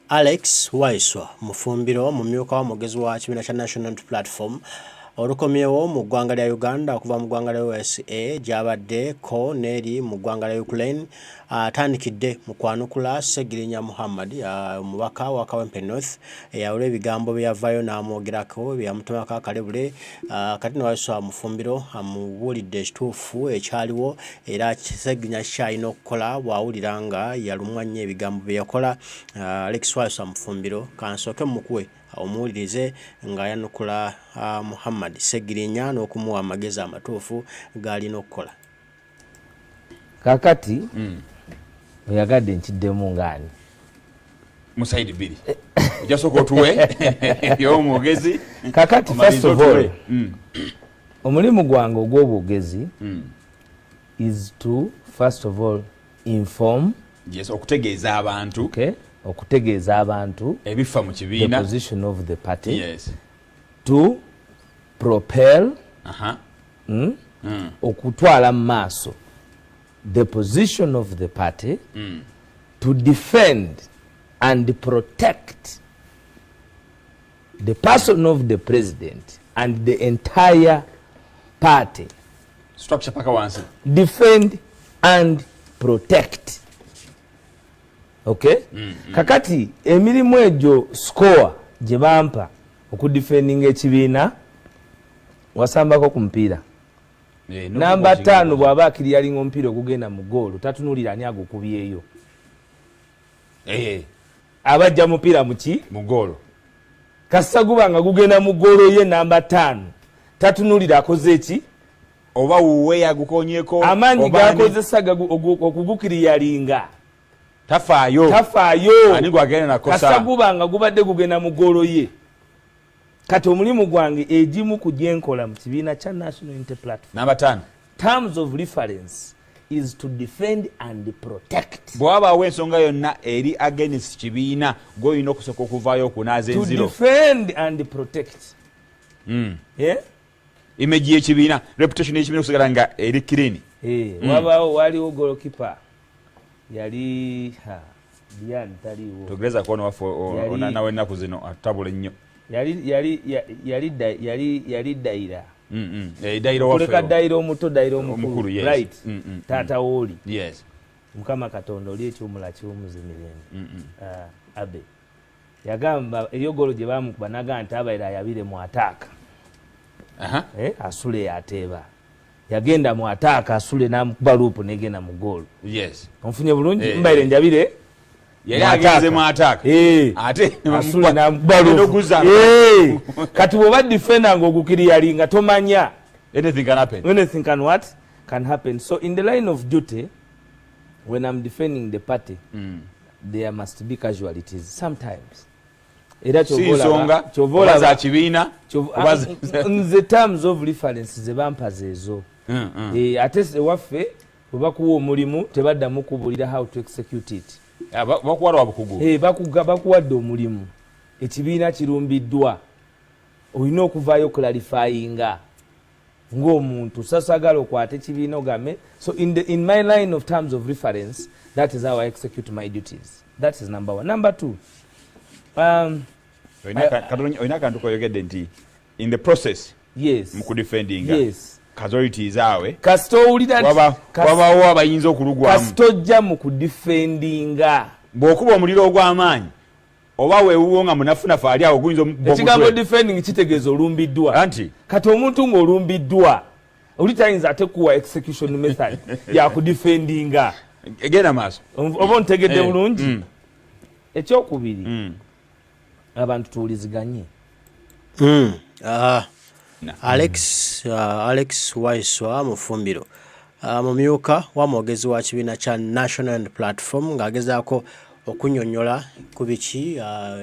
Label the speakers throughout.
Speaker 1: Alex Waiswa Mufumbiro, mumyuka w'omwogezi wa kibiina kya National Unity Platform, olukomyewo mu ggwanga lya Uganda okuva mu ggwanga lya USA gy'abadde ko n'eri mu ggwanga lya Ukraine, atandikidde mu kwanukula Ssegirinya Muhammad, omubaka wa Kawempe North olw'ebigambo bye yavaayo n'amwogerako bye yamutemako akalebule. Kati no Waiswa Mufumbiro amubuulidde ekituufu ekyaliwo era Ssegirinya kikyalina okukola bw'awulira nga yalumwa nnyo ebigambo bye yakola. Alex Waiswa Mufumbiro kansooke mmukuwe omuwulirize ng'ayanukula Muhammad Ssegirinya n'okumuwa amagezi amatuufu g'alina okukola.
Speaker 2: Kakati oyagadde nkiddemu ngaani?
Speaker 3: Mu side bbiri, ojasooka otuwe ey'omwogezi.
Speaker 2: Kakati first of all, omulimu gwange ogw'obwogezi is to first of all inform.
Speaker 3: Yes, okutegeeza abantu.
Speaker 2: Okay, okutegeeza abantu
Speaker 3: ebifa mu
Speaker 2: the
Speaker 3: kibiina,
Speaker 2: position of the party, to propel, okutwala mu maaso the position of the party, to defend and protect the person of the president and the entire party.
Speaker 3: Structure paka wansi.
Speaker 2: Defend and protect, okay. Kakati emirimu egyo, score gye bampa okudefendinga ekibiina, wasambako ku mupiira?
Speaker 3: Eh,
Speaker 2: Namba 5 bw'aba akiryalinga omupiira ogugenda mu goolo, tatunulira ani agukubyeyo. Abajja mupiira muki?
Speaker 3: Mu goolo.
Speaker 2: Kasita guba nga gugenda mu goolo ye, namba 5 tatunulira akoze eki.
Speaker 3: Oba wuwe yagukonyeko.
Speaker 2: Amaanyi
Speaker 3: oba
Speaker 2: gakozesa okugukiriyalinga.
Speaker 3: Tafaayo.
Speaker 2: Tafaayo.
Speaker 3: Ani gwagenda nakosa.
Speaker 2: Kasita guba nga gubadde gugenda mu goolo ye. Kati omulimu gwange egimu ku gyenkola mu kibiina kya National Unity Platform,
Speaker 3: Namba 5,
Speaker 2: terms of reference is to defend and protect.
Speaker 3: Bwe wabaawo ensonga yonna eri against kibiina, gwolina okusooka okuvaayo okunaaza
Speaker 2: To
Speaker 3: enziro.
Speaker 2: defend and protect. Yeah?
Speaker 3: Image y'ekibiina, reputation y'ekibiina okusigala nga eri clean.
Speaker 2: Eh, wabaawo, waliwo goalkeeper yali ha, Dian taliiwo.
Speaker 3: Togereza kuona waffe nawe ennaku zino atutabula ennyo.
Speaker 2: Yali yali ya- yali da- yali yali Dayira.
Speaker 3: Eh, Dayira waffe.
Speaker 2: Kuleka Dayira omuto, Dayira omukulu.
Speaker 3: Omukulu, yes.
Speaker 2: Right. Taata wooli. Mukama Katonda oli ekyumula kiwumuza emirembe. Ah, abe yagamba eriyo golo gye bamukuba nagaa nti abaire ayabire mu attack. Eh, asule ateeba, yagenda mu attack, asule namukuba loop negenda mu goal. Onfunye bulungi?
Speaker 3: Eh.
Speaker 2: Mbaire njabire
Speaker 3: Yali
Speaker 2: mu
Speaker 3: agenze
Speaker 2: attack.
Speaker 3: mu attack.
Speaker 2: Eh.
Speaker 3: Ate
Speaker 2: asule namukuba
Speaker 3: Agenda
Speaker 2: loop.
Speaker 3: okuzza.
Speaker 2: Eh. Kati bwoba defender ngaogukiriyalinga nga tomanya,
Speaker 3: Anything can happen.
Speaker 2: Anything can what? Can happen. So in the line of duty, when I'm defending the party, there must be casualties sometimes. Era
Speaker 3: Si
Speaker 2: kyova olaba-
Speaker 3: nsonga
Speaker 2: kyova
Speaker 3: oba
Speaker 2: olaba
Speaker 3: za kibiina oba
Speaker 2: nze terms of reference ze bampa zeezo. Eh, ate ewaffe bwe bakuwa omulimu tebaddamu kubulira how to execute it.
Speaker 3: Ah, bakuwa lwa bukugu.
Speaker 2: Eh, bakuwadde omulimu, ekibiina kirumbiddwa, olina okuvaayo clarifyinga ng'omuntu sasagala okwate ekibiina ogame. So in my line of terms of reference, that is how I execute my duties. That is number one. Number two,
Speaker 3: Olina akantu koyogedde nti in the process, mu kudefendinga, casualties awe.
Speaker 2: Kasita owulira nti
Speaker 3: Wabaawo abayinza okulugwamu.
Speaker 2: Kasita ojja mu kudefendinga,
Speaker 3: Bw'okuba omuliro ogw'amaanyi oba weewuwo nga munafunafu ali awo guyinza omukuba
Speaker 2: Ekigambo
Speaker 3: omutwe.
Speaker 2: defending kitegeeza olumbiddwa.
Speaker 3: Anti
Speaker 2: Kati omuntu ng'olumbiddwa oli tayinza ate kuwa execution method yakudefendinga.
Speaker 3: Genda maaso.
Speaker 2: Oba ontegedde
Speaker 3: Eh,
Speaker 2: bulungi?
Speaker 3: mm.
Speaker 2: Ekyokubiri, abantu tuwuliziganye.
Speaker 1: Ah, Alex Waiswa Mufumbiro, mumyuka wa mwogezi wa kibiina kya National Unity Platform, ng'agezaako okunyonnyola ku biki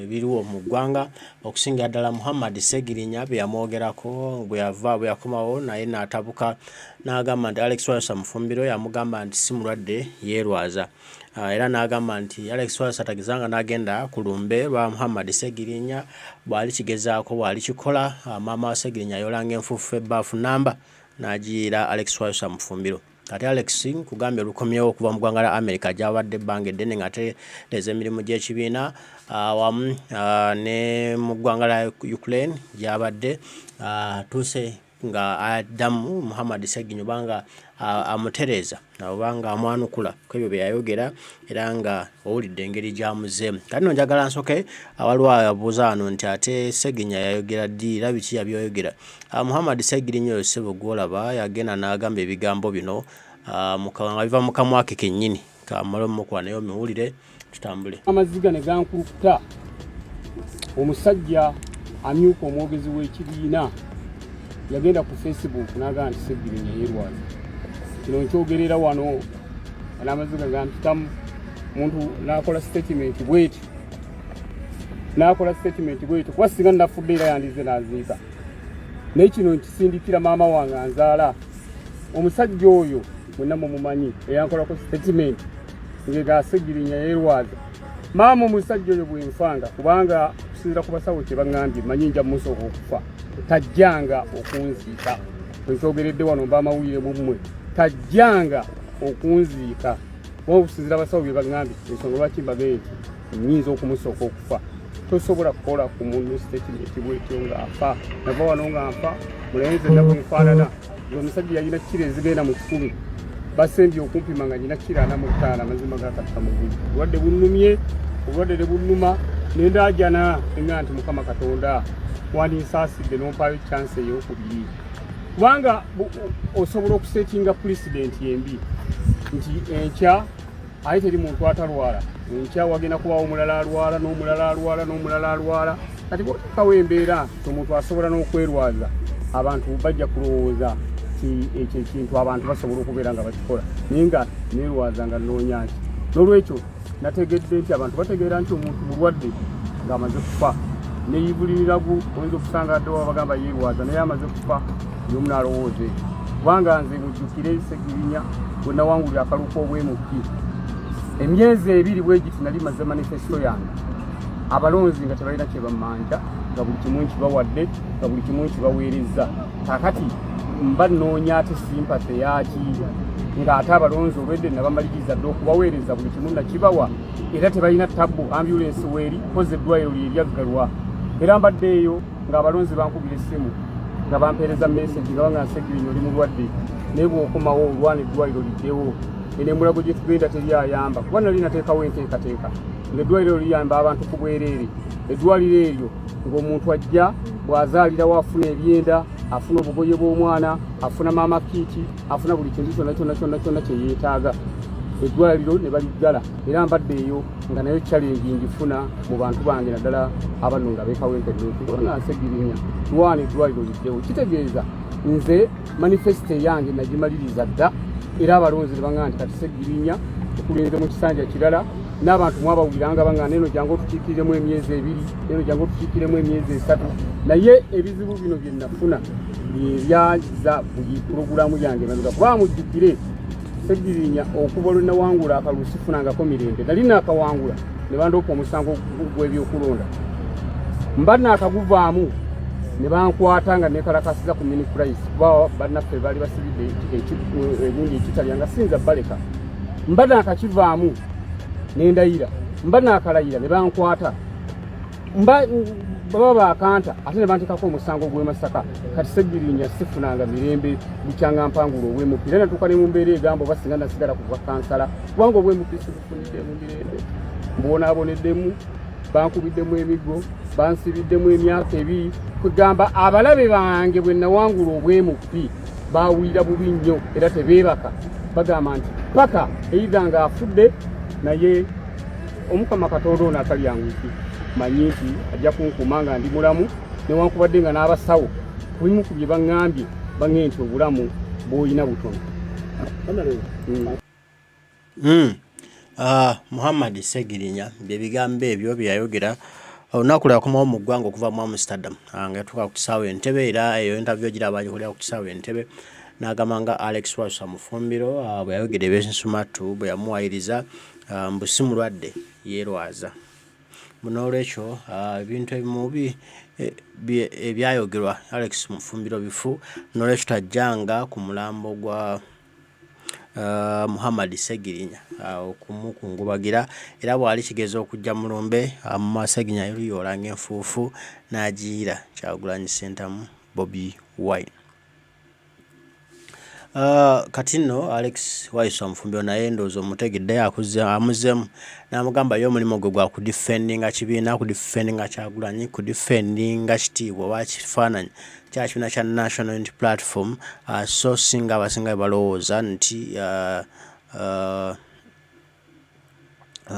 Speaker 1: ebiriwo mu ggwanga, okusingira ddala Muhammad Segirinya bye yamwogerako bwe yava bwe yakomawo naye n'atabuka n'agamba nti Alex Waiswa Mufumbiro yamugamba nti si mulwadde, yeerwaza. Era n'agamba nti Alex Waiswa tagezanga n'agenda ku lumbe lwa Muhammad Segirinya, bw'ali kigezaako bw'ali kikola, maama wa Segirinya ayolanga enfuufu ebbaafu namba n'agiyiira Alex Waiswa Mufumbiro. Kati Alex nkugambye olukomyewo okuva mu ggwanga lya America gy'abadde ebbanga eddene ng'atereeza emirimu gy'ekibiina awamu ne mu ggwanga lya Ukraine gy'abadde atuuse nga addamu Muhammad Sseginya oba nga amutereeza oba nga amwanukula ku ebyo bye yayogera era nga owulidde engeri gy'amuzzeemu. Kati nno njagala nsooke waliwo abuuza wano nti ate Sseginya yayogera ddi era biki yabyogera. Muhammad Ssegirinya oyo ssebo gw'olaba yagenda n'agamba ebigambo bino nga biva mu kamwa ke kennyini. Kamale omukuba naye omiwulire tutambule.
Speaker 4: Amaziga ne gankulukuta. Omusajja amyuka omwogezi w'ekibiina yagenda ku Facebook n'agamba nti Ssegirinya yeerwaza. Kino nkyogerera wano n'amaziga gampitamu. Omuntu n'akola statement bw'etyo, n'akola statement bw'etyo, kuba singa nafudde era yandize n'aziika. Naye kino nkisindikira maama wange anzaala. Omusajja oyo mwenna mumumanyi eyankolako statement ng'ega Ssegirinya yeerwaza. Maama omusajja oyo bwenfanga, kubanga okusinziira ku basawo kye baŋŋambye mmanyi nja musooka okufa, tajjanga okunziika. Nkyogeredde wano mba amawulire mu mmwe, tajjanga okunziika. Kuba okusinziira abasawo bye baŋŋambye, ensonga lwaki mbagambye nti nnyinza okumusooka okufa. Tosobola kukola ku muntu statement bwetyo ng'afa. Nava wano nga nfa, mulabe nze nna bwe nfaanana. Nze omusajja yalina kiro ezigenda mu 100, basembye okumpima nga nyina kiro 45, amazima ga Katonda mu ggulu. Obulwadde bunnumye, obulwadde ne bunnuma, ne ndaajana ne ŋŋamba nti Mukama Katonda wandinsaasibbe n'ompaayo chance ey'okubiri. Kubanga osobola okusetinga pulezidenti embi nti enkya aye teri muntu atalwala, enkya wagenda kubawo omulala alwala n'omulala alwala n'omulala alwala. Kati bw'oteekawo embeera nti omuntu asobola n'okwerwaza, abantu bajja kulowooza nti ekyo ekintu abantu basobola okubeera nga bakikola, naye nga neerwaza nga nnoonya nti. N'olwekyo nategedde nti abantu bategeera nti omuntu mulwadde ng'amaze kufa. Neyibuliniragu oyinza okusanga dde bagamba yeerwaza naye amaze kufa, buli omu n'alowooza ekyo. Kubanga nze mujjukire Ssegirinya bwe nawangulira akalulu k'obwemuki emyezi 2 bwe giti nali maze manifesto yange, abalonzi nga tebalina kye bammanja, nga buli kimu nkibawadde, nga buli kimu nkibaweerezza. Kaakati mba nnoonya ate sympathy yaaki, ng'ate abalonzi olwedde nabamaliriza dda okubaweereza buli kimu nakibawa, era tebalina tabbu. Ambulance weeri koze eddwaliro lye lyaggalwa, era mbadde eyo ng'abalonzi bankubira essimu nga bampeereza message nga banga Ssegirinya oli mulwadde, naye bw'okomawo olwana eddwaliro liddewo. Eno emulago gye tugenda teri ayamba, kuba nali nateekawo enteekateeka ng'eddwaliro liyamba abantu ku bwereere. Eddwaliro eryo ng'omuntu ajja bw'azaalirawo afuna ebyenda, afuna obugoye bw'omwana, afuna maama kiiti, afuna buli kintu kyonna kyonna kyonna kyonna kye yeetaaga. Eddwaliro ne baliggala, era mbadde eyo nga nayo challenge ngifuna mu bantu bange, naddala abanonda ab'e Kawempe North. Nga Ssegirinya lwana eddwaliro liddewo, kitegeeza nze manifesto yange nagimaliriza dda, era abalonzi ne baŋŋamba nti kati Ssegirinya okulinze mu kisanja kirala. N'abantu mwabawuliranga baŋŋamba eno jangu otukiikiriremu emyezi 2, eno jangu otukiikiremu emyezi 3. Naye ebizibu bino bye nafuna byebyaza buli pulogulaamu yange mabega. Kuba mujjukire Ssegirinya okuva lwe nawangula akalulu sifunangako mirembe. Nali naakawangula ne bandoopa omusango gw'ebyokulonda, mba naakaguvaamu ne bankwata nga neekalakasiza ku mini price, kuba bannaffe baali basibidde egundi ekitalya nga sinza baleka. Mba naakakivaamu ne ndayira, mba naakalayira ne bankwata, mba baba bakanta ate ne banteekako omusango gw'e Masaka. Kati Ssegirinya sifunanga mirembe bukyanga mpangula obwemupi, era natuuka ne mu mbeera egamba oba singa nasigala ku bwa kansala, kubanga obwemupi sibufunidde mu mirembe, mbonaaboneddemu, bankubiddemu emiggo, bansibiddemu emyaka 2. Kwegamba abalabe bange bwe nawangula obwemupi baawulira bubi nnyo era tebeebaka, bagamba nti paka eitha ng'afudde. Naye Omukama Katonda ono atalyanguzi manyi nti ajja kunkuuma nga ndi mulamu, newankubadde nga n'abasawo ku bimu ku bye baŋŋambye baŋŋambye nti obulamu bw'olina butono.
Speaker 1: Muhammad Ssegirinya bye bigambo ebyo bye yayogera olunaku lwe yakomawo mu ggwanga okuva mu Amsterdam, nga yatuuka ku kisaawe Entebbe, era eyo interview ogiraba agikolera ku kisaawe Entebbe, n'agamba nga Alex Lwasa Mufumbiro bwe yayogera eby'ensumattu bwe yamuwayiriza mbu si mulwadde yeerwaza. Noolwekyo ebintu ebimu ebyayogerwa Alex Mufumbiro bifu, noolwekyo tajjanga ku mulambo gwa Muhammad Ssegirinya okumukungubagira era bw'ali kigeza okujja mu lumbe Ssegirinya yaluyoola ng'enfuufu n'agiyiira Kyagulanyi Ssentamu Bobi Wine. Kati nno Alex Waiswa Mufumbiro naye ndowooza omutegedde amuzzeemu n'amugamba ye omulimu gwe gwa kudifendinga kibiina, kudifendinga Kyagulanyi, kudifendinga kitiibwa oba kifaananyi kya kibiina kya National Unity Platform so si nga abasinga bwe balowooza nti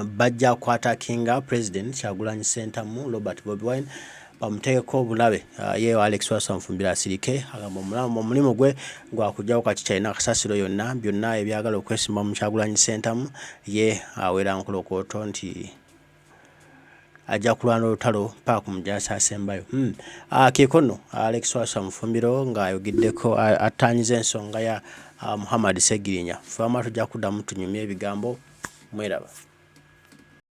Speaker 1: bajja kwatakinga President Kyagulanyi Ssentamu Robert Bobi Wine bamuteekeko obulabe. Ye Alex Waiswa Mufumbiro asirike, agamba omulimu gwe gwa kuggyawo kati kyalina kasasiro yonna byonna ebyagala okwesimba mu Kyagulanyi Ssentamu, ye awera nkolokooto nti ajja kulwana olutalo paka ku mujaasi asembayo. Keeko nno Alex Waiswa Mufumbiro ng'ayogeddeko attaanyiza ensonga ya Muhammad Ssegirinya. Ffe wamma tujja kuddamu tunyumye ebigambo, mweraba.